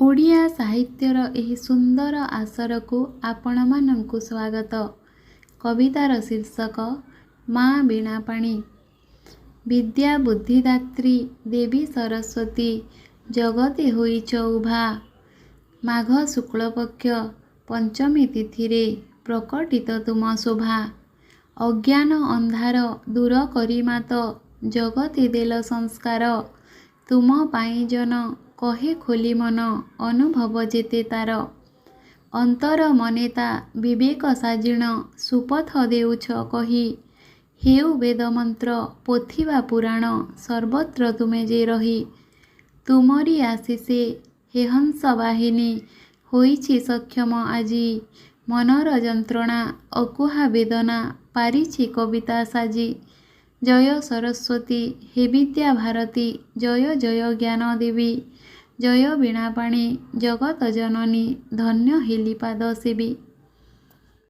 ଓଡ଼ିଆ ସାହିତ୍ୟର ଏହି ସୁନ୍ଦର ଆସରକୁ ଆପଣମାନଙ୍କୁ ସ୍ୱାଗତ। କବିତାର ଶୀର୍ଷକ ମା ବୀଣାପାଣି। ବିଦ୍ୟା ବୁଦ୍ଧିଦାତ୍ରୀ ଦେବୀ ସରସ୍ୱତୀ ଜଗତେ ହୋଇଛ ଉଭା। ମାଘ ଶୁକ୍ଳପକ୍ଷ ପଞ୍ଚମୀ ତିଥିରେ ପ୍ରକଟିତ ତୁମ ଶୋଭା। ଅଜ୍ଞାନ ଅନ୍ଧାର ଦୂର କରି ମାତ ଜଗତେ ଦେଲ ସଂସ୍କାର। ତୁମ ପାଇଁ ଜନ କହେ ଖୋଲି ମନ ଅନୁଭବ ଯେତେ ତାର। ଅନ୍ତର ମନେ ତା ବିବେକ ସାଜିଣ ସୁପଥ ଦେଉଛ କହି। ହେଉ ବେଦମନ୍ତ୍ର ପୋଥି ବା ପୁରାଣ ସର୍ବତ୍ର ତୁମେ ଯେ ରହି। ତୁମରି ଆଶିଷେ ହେ ହଂସ ବାହିନୀ ହୋଇଛି ସକ୍ଷମ ଆଜି। ମନର ଯନ୍ତ୍ରଣା ଅକୁହା ବେଦନା ପାରିଛି କବିତା ସାଜି। ଜୟ ସରସ୍ୱତୀ ହେ ବିଦ୍ୟା ଭାରତୀ ଜୟ ଜୟ ଜ୍ଞାନ ଦେବୀ। ଜୟ ବୀଣାପାଣି ଜଗତ ଜନନୀ ଧନ୍ୟ ହେଲି ପାଦ ସେବି।